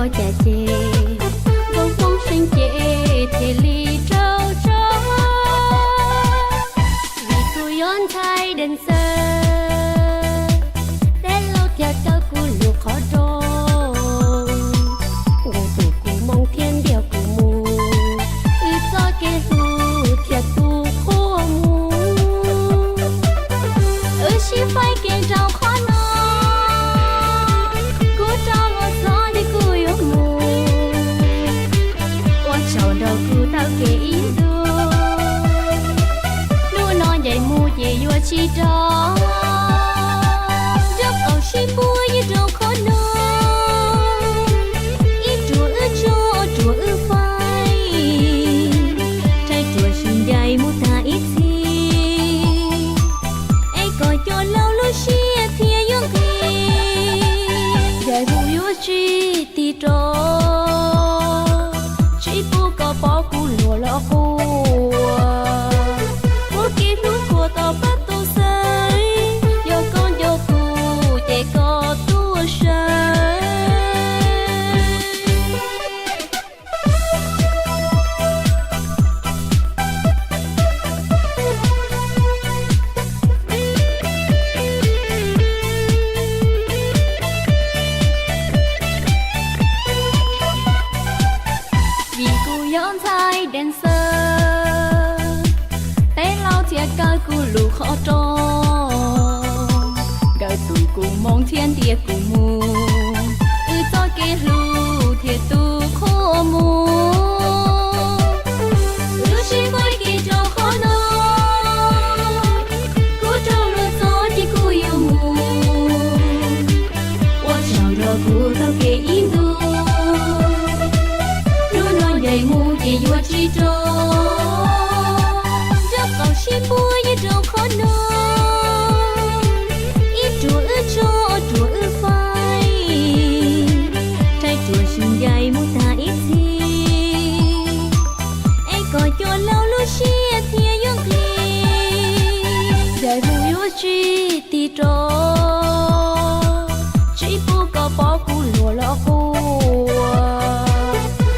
Ua cas ces nkauj Hmoob Xeeb ces thiaj li raug tso, vim kuv yog ntxhais dancer, peb laus thiaj kaw kuv lub qhov rooj, nkawd tus kuv moo thiab ntiag kuv mus, wb txoj kev hlub thiaj tu qhua mus. Wb sib faib kev nraug qhov no, kuv rov los txog ces kuv yuav mus, ua tsaug nrog kuv taug kev ib ntus, hnub no ncaim mus ces yuav tsis rov. Nraub qaum sib puag yeej rau qhov no, ib ruam wb tso ruam wb faib, rhais ruam sib ncaim mus tag ib txhis, es kom cov laus lub siab thiaj yuav nqig, ncaim mus yuav tsis tig rov, tsis pub koj pom kuv luag los quaj, muab kev hlub qhuas tom pab tus xaiv, yog koj nco kuv ces koj tuaj saib. Vim kuv yog ntxhais dancer, peb laus thiaj kaw kuv lub qhov rooj, nkawd tus kuv moo thiab ntiag kuv mus, wb txoj kev hlub thiaj tu qhua mus. Wb sib faib kev nraug qhov no, kuv rov los txog ces kuv yuav mus, ua tsaug nrog kuv taug kev ib ntus, hnub no ncaim mus ces yuav tsis rov. Nraub qaum sib puag yeej rau qhov no, ib ruam wb tso ruam wb faib, rhais ruam sib ncaim mus tag ib txhis, es kom cov laus lub siab thiaj yuav nqig, ncaim mus yuav tsis tig rov, tsis pub koj pom kuv luag los quaj,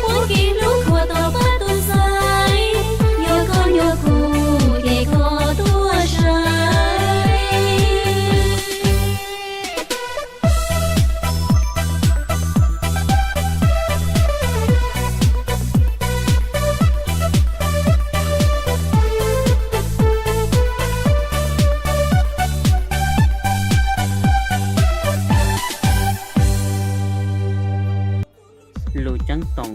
muab kev hlub qhuas tom pab tus xaiv, yog koj nco kuv ces koj tuaj saib. Lus ceeb toom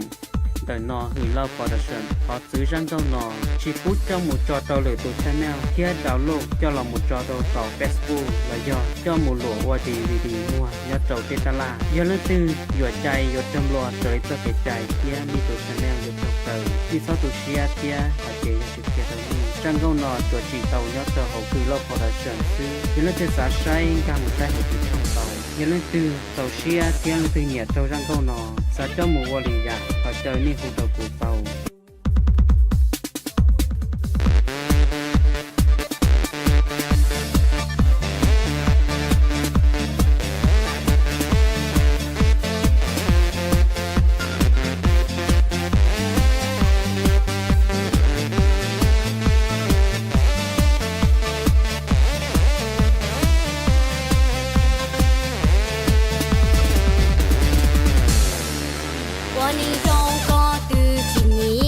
ntawm no Hwm Lauj Production, qhov txwv zaj nkauj no tsis pub coj mus tso rau lwm tus channel thiab download coj los mus tso rau saum Facebook los yog coj mus luam ua D V D muag nyob rau peb tab laj. Yog leej twg yuam cai yuav raug nplua raws li txoj kev cai thiab nej tus channel yuav raug kaw, nej txhob tu siab thiab hais tias yog tsis qhia rau nej. Zaj nkauj no tsuas tsim tau nyob rau hauv Hwm Lauj Production xwb, yog leej twg xav saib nkag mus saib hauv tus tshooj tau. Yog leej twg txaus siab thiab leej twg nyiam raug zaj nkauj no, xav coj mus ua li yam, thov caw nej hu rau kuv tau. Ua neej zoo koj twb tsis nim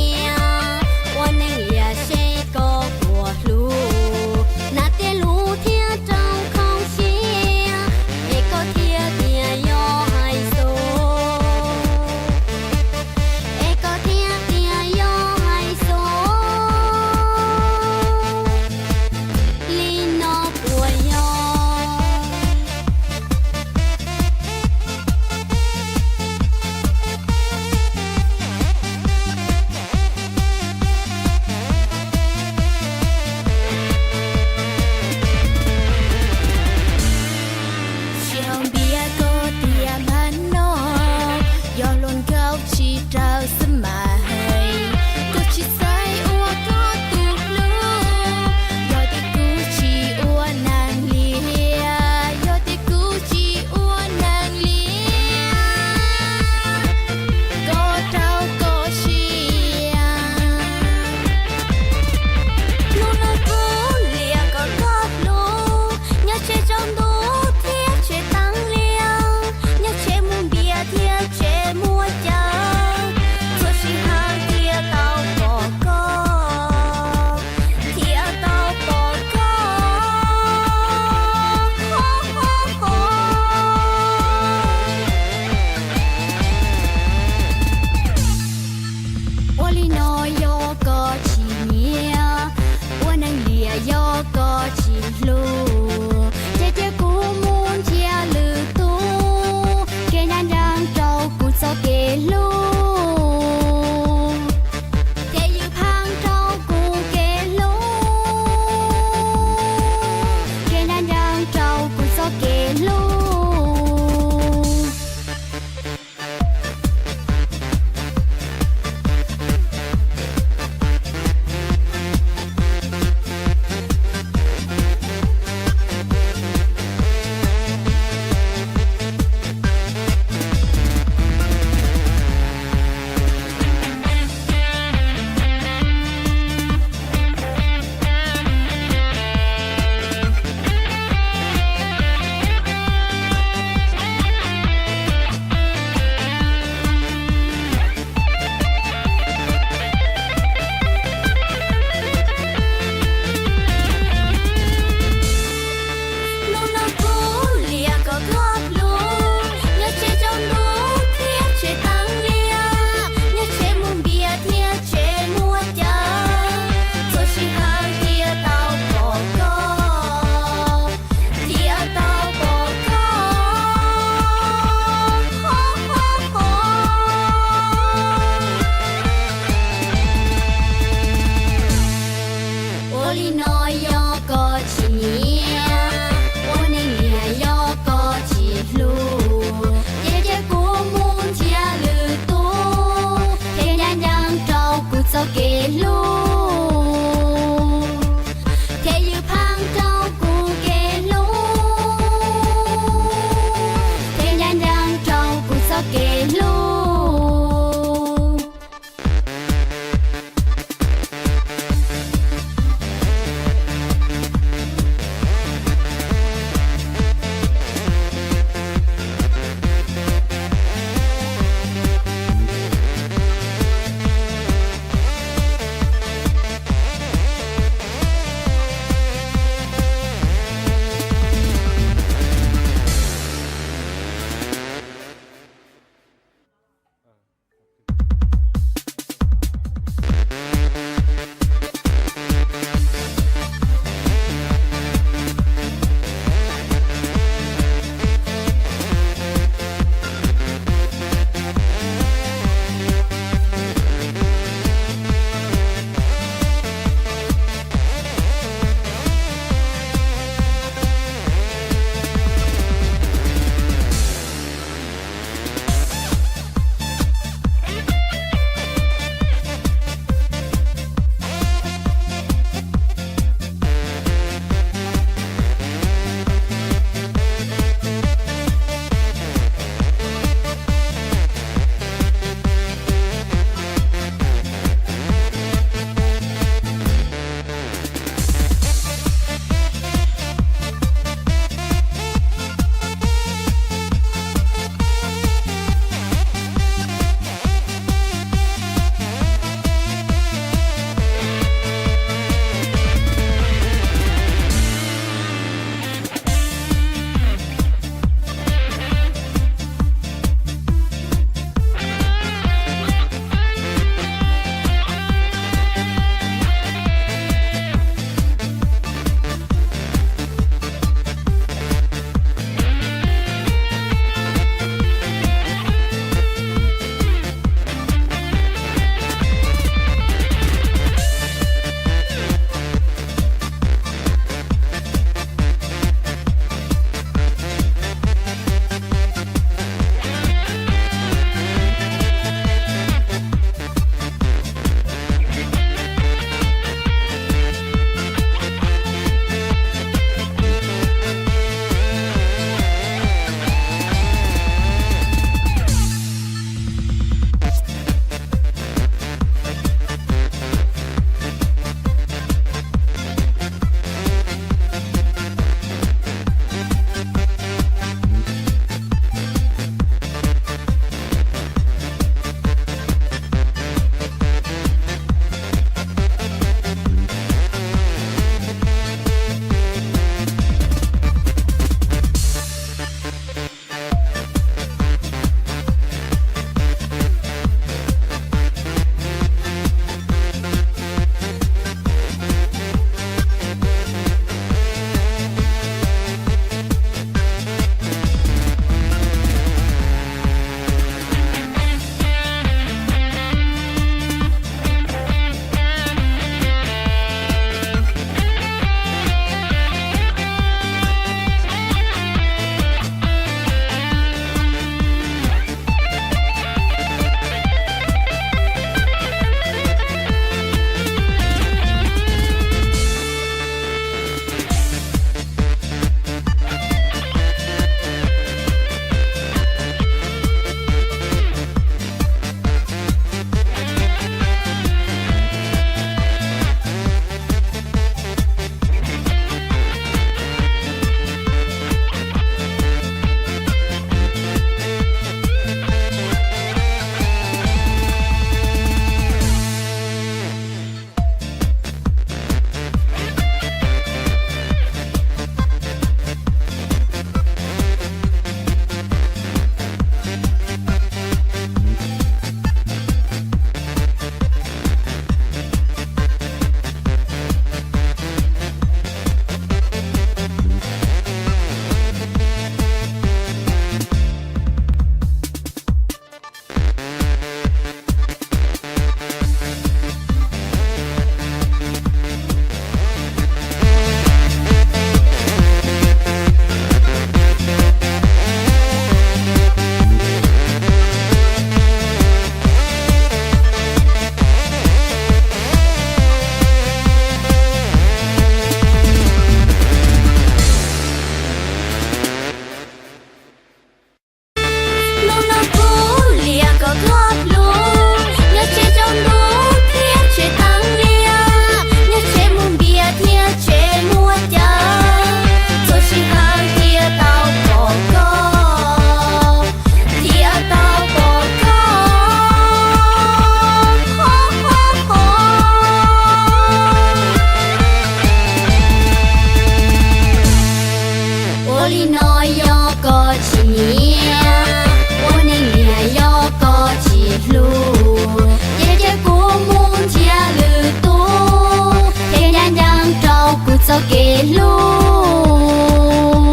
tsis nyiam, ua neeg niam yog koj tsis hlub, ces cia kuv mus nrhiav lwm tus, thiaj ncaj ncees rau kuv txoj kev hlub,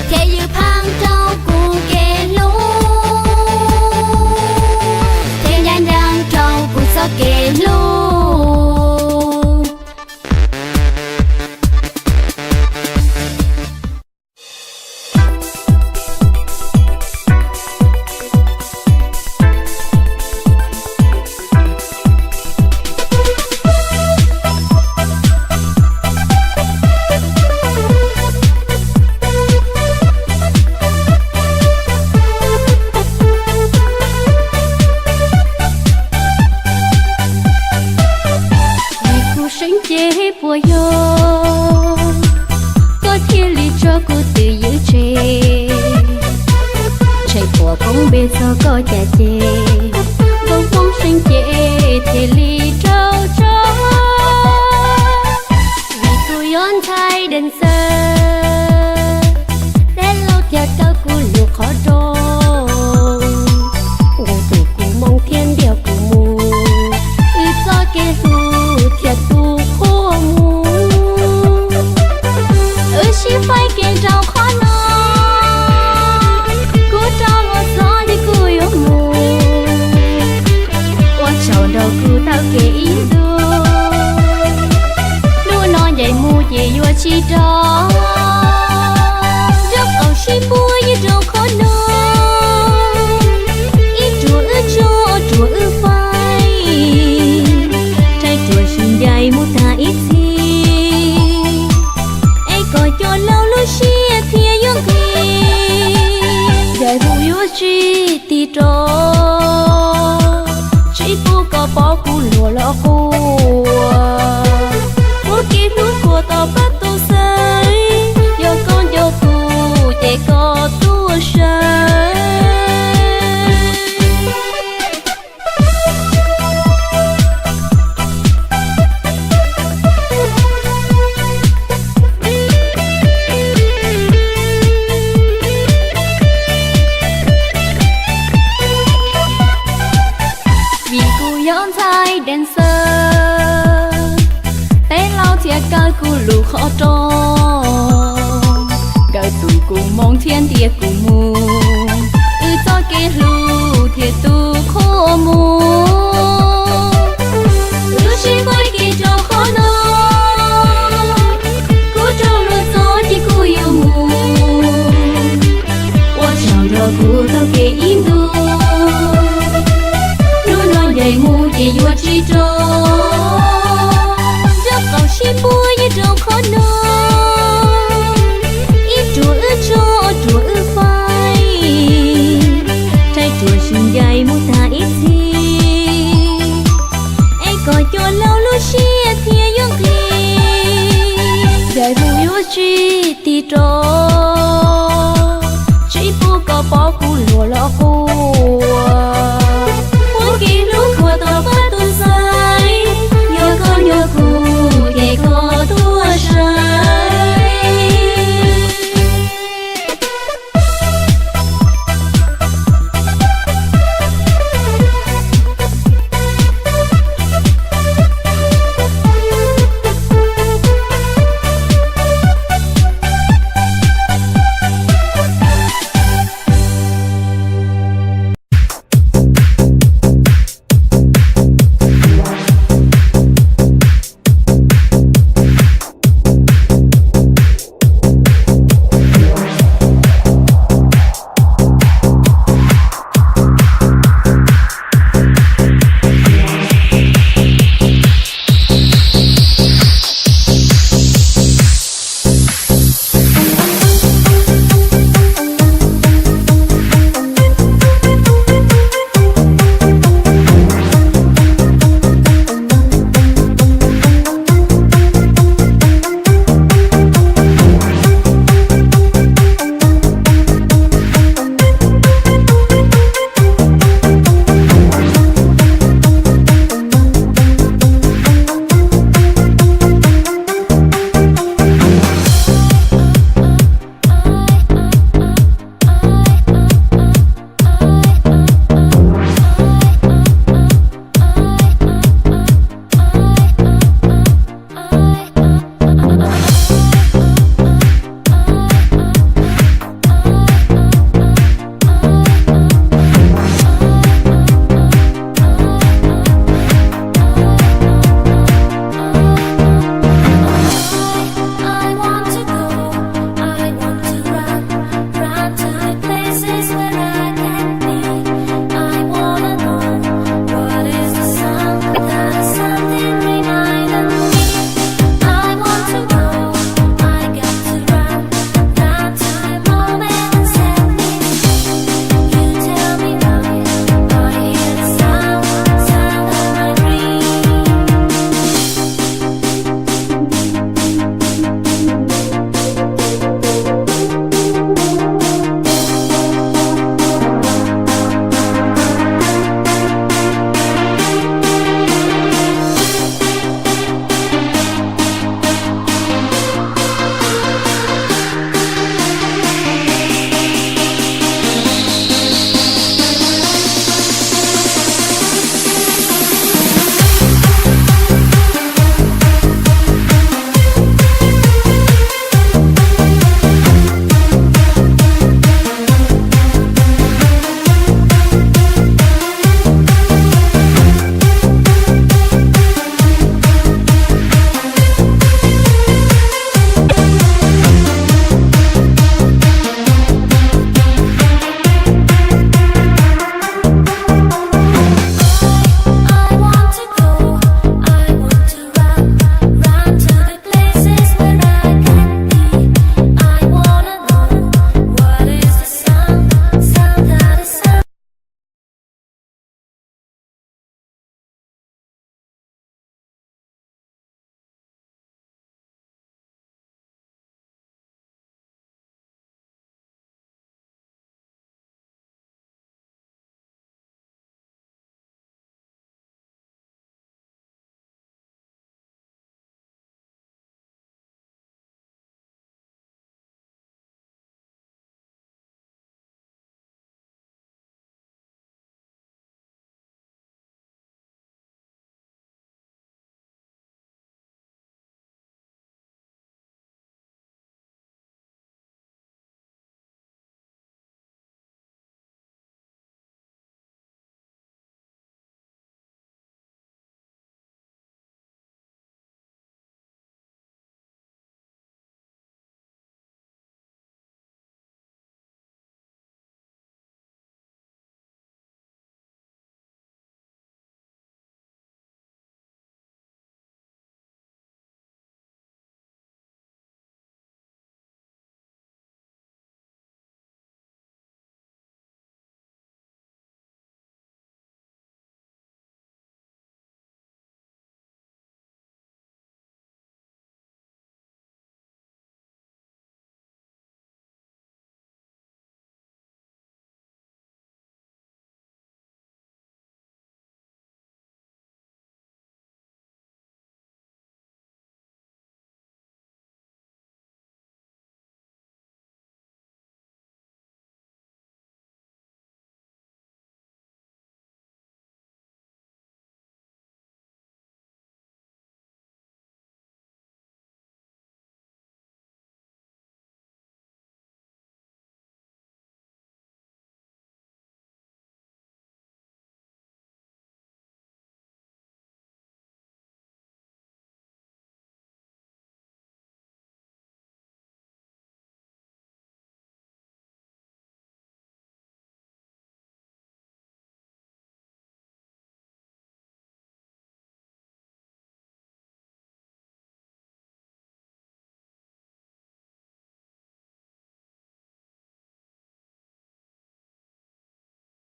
thiaj ywj pheej rau kuv kev hlub, thiaj ncaj ncees rau kuv txoj kev hlub. Vim kuv seev cev puas yog koj thiaj li tso kuv twm ywj tseg? Ntshe puas koob npe txog koj cas ces nkauj Hmoob seev cev thiaj li raug tso. Vim kuv yog ntxhais dees xawm, peb laus thiaj kaw kuv lug qhov rooj, nkawd tus kuv moo thiab ntiag kuv mus, wb txoj kev hlub thiaj tu qhua mus. Wb sib faib kev nraum qhov no, kuv rov los txog li kuv yuav mus, ua tsaug nrog kuv taug kev ib ntus. Hnub no ncaim mus ces yuav tsis rov, nraub qaum sib puag ywg rau qhov no, ib ruam wb tso ruam wb faib, rhais ruam sib ncaim mus tag ib txhis, es kom cov laus lub siab thiaj yuav nqis. Ncaim mus yuav tsis tig rov, tsis pub koj pom kuv luag los quaj, ua kev hlub kuv tau pab tu xwb, yog koj nco kuv ces koj tuaj saib. Vim kuv yog ntxhais dees xawm, peb laus thiaj kaw kuv lug qhov rooj, nkawd tus kuv moo thiab ntiag kuv mus,